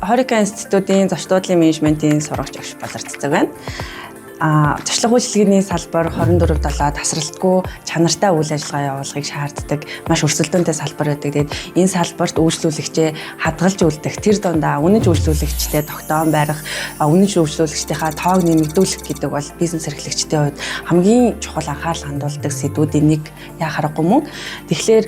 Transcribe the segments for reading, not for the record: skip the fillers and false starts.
Хорика институтын зочдлын менежментийн сурагч агш болорцдог байна. Зочлох үйлчилгээний салбар 24/7 тасралтгүй чанартай үйл ажиллагаа явуулахыг шаарддаг маш өрсөлдөөнтэй салбар байдаг. Тэгээд энэ салбарт үйлчлүүлэгчээ хадгалж үлдэх, тэр дундаа үнэнч үйлчлүүлэгчтэй тогтоон барих, үнэнч үйлчлүүлэгчдийнхаа тоог нэмэгдүүлэх гэдэг бол бизнес эрхлэгчдийн хувьд хамгийн чухал анхаарал хандуулдаг сэдвүүдийн нэг, яа харахгүй мөн. Тэгэхээр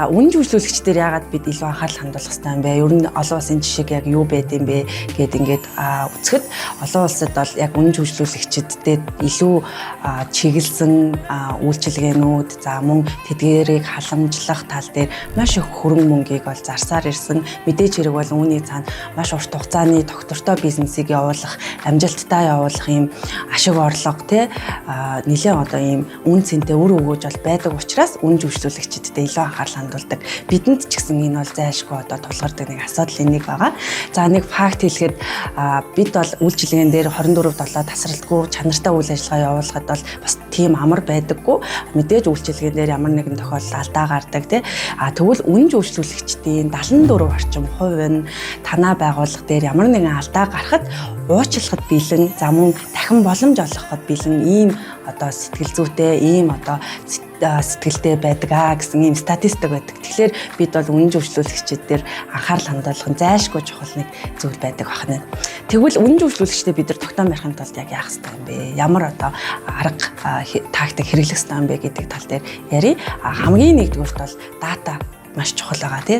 үнэнч үйлчлүүлэгчдээр яагаад бид илүү анхаарал хандуулах хэрэгтэй юм бэ? Ер нь олон улсын жишээ яг юу байд юм бэ гэд ингээд үзэхэд олон улсад бол яг үнэнч үйлчлүүлэгчдэд илүү чиглэсэн үйлчилгээнүүд, за мөн тэдгээрийг халамжлах тал дээр маш их хөрөнгө мөнгийг бол зарсаар ирсэн. Мэдээж хэрэг бол үүний цаана маш урт хугацааны тогтвортой бизнесийг явуулах, амжилттай явуулах юм ашиг орлого, тий, нэлээд одоо ийм үн цэнтэй үр өгөөж бол байдаг учраас үнэнч үйлчлүүлэгчдэд илүү анхаарал хандуулдаг. Бидэнд ч гэсэн энэ бол зайлшгүй одоо тулгардаг нэг асуудлын нэг байгаа. За, нэг факт хэлэхэд бид бол үйлчилгээн дээр 24/7 тасралтгүй чанартай үйл ажиллагаа явуулахад бол бас тийм амар байдаггүй. Мэдээж үйлчилгээн дээр ямар нэгэн тохиолдолд алдаа гардаг, тий. Тэгвэл үнэнч үйлчлүүлэгчдийн 74 орчим хувь нь танаа байгууллага дээр ямар нэгэн алдаа гарахад уучлахад бэлэн, за мөн дахин боломж олгоход бэлэн ийм одоо сэтгэл зүйтэй, ийм одоо сэтгэлтэй байдаг гэсэн ийм статистик байдаг. Тэгэхээр бид бол үнэнч үйлчлүүлэгчид дээр анхаарал хандуулах нь зайлшгүй чухал нэг зүйл байдаг байна. Тэгвэл үнэнч үйлчлүүлэгчдээ бид нар тогтоон барихын тулд яг яах ёстой юм бэ? Ямар одоо арга тактик хэрэглэх ёстой юм бэ гэдэг тал дээр ярив. Хамгийн нэгдүгüрт бол дата маш чухал байгаа, тий.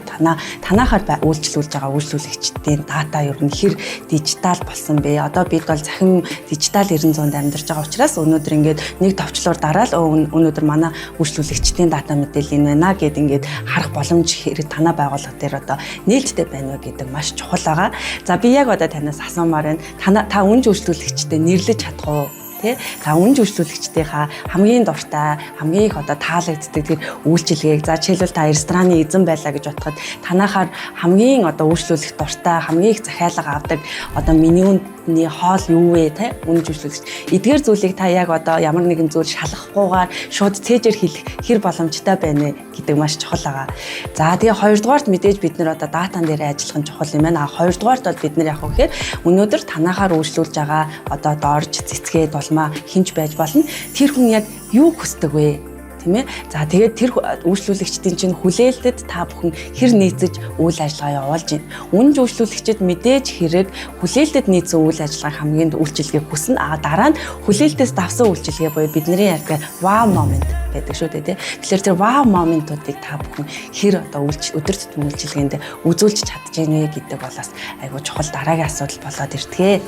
Танаахаар үйлчлүүлж байгаа үйлчлүүлэгчдийн дата ер нь хэр дижитал болсон бэ? Одоо бид бол цахим дижитал 900-нд амьдарч байгаа учраас өнөөдөр ингээд нэг товчлуур дараал өнөөдөр манай үйлчлүүлэгчдийн дата мэдээлэл энэ байна гэд ингээд харах боломж хэрэг танаа байгууллага дээр одоо нээлттэй байна уу гэдэг маш чухал байгаа. За, би яг одоо танаас асуумаар байна. Та үнэнч үйлчлүүлэгчтэй нэрлэж чадах уу? Тий. За, үнэнч үйлчлүүлэгчдийнхаа хамгийн дуртай, хамгийн их одоо таалагддаг тэр үйлчилгээг, за, жишээлбэл, та рестораны эзэн байлаа гэж бодоход танаахаар хамгийн одоо үйлчлүүлэх дуртай, хамгийн их захиалга авдаг одоо менюний хоол юу вэ, те, үнэнч үйлчлүүлэгч. Эдгээр зүйлийг та яг одоо ямар нэгэн зүйл шалгахгүйгээр шууд цээжээр хэлэх хэр боломжтой байна вэ гэдэг маш чухал байгаа. За, тэгээ хоёрдугаарт мэдээж бид нар одоо датан дээр ажиллах нь чухал юм байна. А хоёрдугаарт бол бид нар яг гэхээр өнөөдөр танаахаар үйлчлүүлж байгаа одоо дорж, цэцгээ, дулмаа хэн ч байж болно. Тэр хүн яг юу хүсдэг вэ? Тийм ээ. За, тэгээд тэр үйлчлүүлэгчдийн чинь хүлээлтэд та бүхэн хэр нийцэж үйл ажиллагаа явуулж байна? Үнэнч үйлчлүүлэгчид мэдээж хэрэг хүлээлтэд нийцсэн үйл ажиллагаа, хамгийн үйлчилгээг хүснэ. А дараа нь хүлээлтээс давсан үйлчилгээ буюу бидний ярьдаг wow moment байдаг шүү дээ, тий. Тэгэхээр тэр wow moment уудыг та бүхэн хэр одоо өдөр тутмын үйлчилгээнд үзүүлж чадж байна вэ гэдэг бол бас айгүй чухал дараагийн асуудал болоод ирдэг.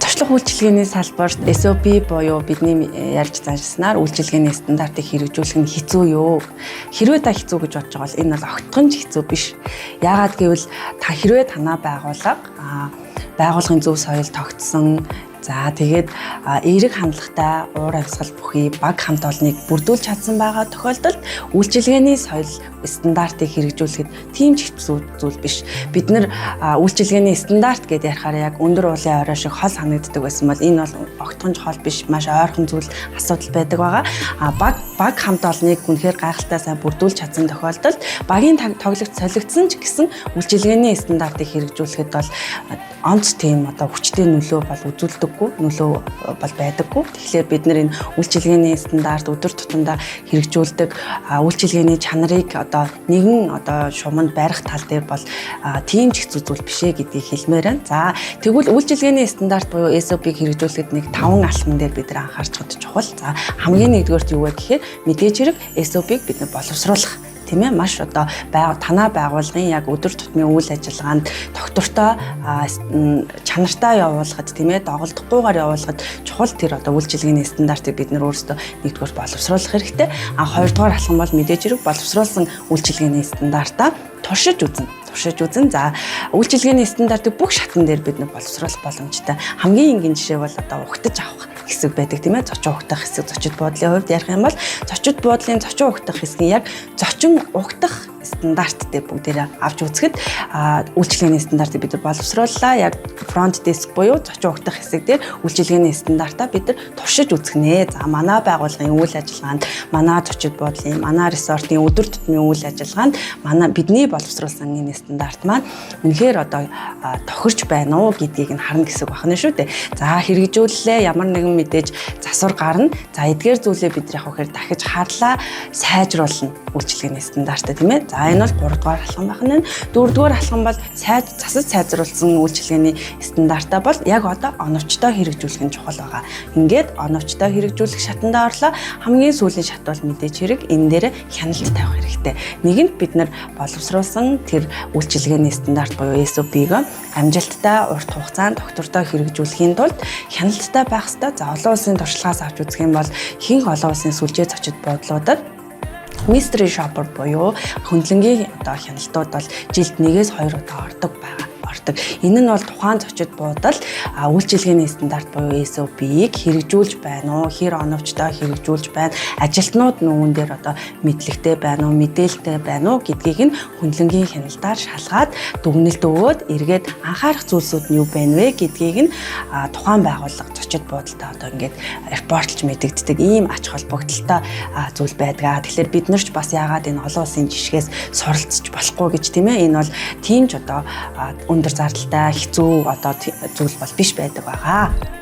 Зочлох үйлчилгээний салбарт SOP буюу бидний ярьж заншсанаар үйлчилгээний стандартыг хэрэгжүүлэх нь хэцүү юу? Хэрвээ та хэцүү гэж бодож байгаа бол энэ бол огтхон ч хэцүү биш. Яагаад гэвэл та хэрвээ танаа байгууллага байгууллагын зөв соёл тогтсон. За, тэгээд эерэг хандлагатай уур амьсгал бүхий баг хамт олныг бүрдүүлж чадсан байгаа тохиолдолд үйлчилгээний соёл стандартыг хэрэгжүүлэхэд тийм ч хэцүү зүйл биш. Бид нар үйлчилгээний стандарт гэдээ ярихаар яг өндөр уулын орой шиг хол санагддаг байсан бол энэ бол огтхон ч хол биш, маш ойрхон зүйл, асуудал байдаг байгаа. А баг хамт олныг үнэхээр гайхалтай сайн бүрдүүлж чадсан тохиолдолд багийн тоглогч солигдсон ч гэсэн үйлчилгээний стандартыг хэрэгжүүлэхэд бол онц тийм одоо хүчтэй нөлөө бол үзүүлдэггүй, нөлөө бол байдаггүй. Тэгэхээр бид нар энэ үйлчилгээний стандарт өдөр тутамдаа хэрэгжүүлдэг үйлчилгээний чанарыг одоо нэгэн одоо шуманд барих тал дээр бол тийм ч хэцүү зүйл биш ээ гэдгийг хэлмээр байна. За, тэгвэл үйлчилгээний стандарт буюу SOP-г хэрэгжүүлэхэд нэг таван алхам дээр бид нар анхаарч чухал. За, хамгийн нэгдүгээрт юу вэ гэхээр мэдээж хэрэг SOP-г бид нар боловсруулах, тийм ээ, маш одоо танаа байгууллагын яг өдөр тутмын үйл ажиллагаанд тогтвортой чанартай явуулахад, тийм ээ, доголдохгүйгээр явуулахад чухал тэр одоо үйлчилгээний стандартыг бид нар өөрсдөө нэгдүгээр боловсруулах хэрэгтэй. А хоёрдугаар алхам бол мэдээж хэрэг боловсруулсан үйлчилгээний стандартаа туршиж үзнэ. Туршиж үзэн. За, үйлчилгээний стандартыг бүх шатан дээр бид нар боловсруулах боломжтой. Хамгийн энгийн жишээ бол одоо угтаж авах хэсэг байдаг, тийм ээ. Зочин угтах хэсэг, зочид буудлын хувьд ярих юм бол зочид буудлын зочин угтах хэсгийн яг зочин угтах стандарттай бүгдээрээ авч үзэхэд үйлчилгээний стандартыг бид нар боловсрууллаа. Яг front desk буюу зочин угтах хэсэг дээр үйлчилгээний стандартаа бид нар туршиж үзэх нэ. За, манай байгууллагын үйл ажиллагаанд, манай зочид буудлын, манай resort ын өдөр тутмын үйл ажиллагаанд манай бидний боловсруулсан энэ стандарт маань үнэхээр одоо тохирч байна уу гэдгийг нь харна гэсэн үг байна шүү дээ. За, хэрэгжүүллээ, ямар нэгэн мэдээж засвар гарна. За, эдгээр зүйлээ бид яг үхээр дахиж харлаа, сайжруулна үйлчилгээний стандартаа, тийм ээ. За, энэ бол 3 дугаар алхам байна. 4 дугаар алхам бол засаж сайжруулсан үйлчилгээний стандартаа бол яг одоо оновчтой хэрэгжүүлэх нь чухал байгаа. Ингээд оновчтой хэрэгжүүлэх шатандаа орлоо. Хамгийн сүүлийн шат бол мэдээж хэрэг энэ дээр хяналт тавих хэрэгтэй. Нэгэнт бид нар боловсруулсан тэр үйлчилгээний стандарт буюу SOP-г амжилттай, урт хугацаанд тогтвортой хэрэгжүүлэхийн тулд хяналттай байх ёстой. За, олон улсын туршлагаас авч үзэх юм бол ихэнх олон улсын сүлжээ зочид буудлуудад mystery shopper буюу хөндлөнгийн одоо хяналтууд бол жилд 1-2 удаа ордог байгаа, ордог. Энэ нь бол тухайн зочид буудал үйлчилгээний стандарт буюу SOP-г хэрэгжүүлж байна уу, хэр оновчтой хэрэгжүүлж байна, ажилтнууд үүн дээр одоо мэдлэгтэй байна уу, мэдээлэлтэй байна уу гэдгийг нь хөндлөнгийн хяналтаар шалгаад, дүгнэлт өгөөд, эргээд анхаарах зүйлсүүд нь юу байна вэ гэдгийг нь тухайн байгууллага, зочид буудалтай одоо ингээд report лж мэдэгддэг ийм ач холбогдолтой зүйл байдаг. Тэгэхээр бид нар ч бас яагаад энэ олон улсын жишгээс суралцж болохгүй гэж, тийм ээ, энэ бол тийм ч одоо өндөр зардалтай, хэцүү одоо зүйл бол биш байдаг байгаа.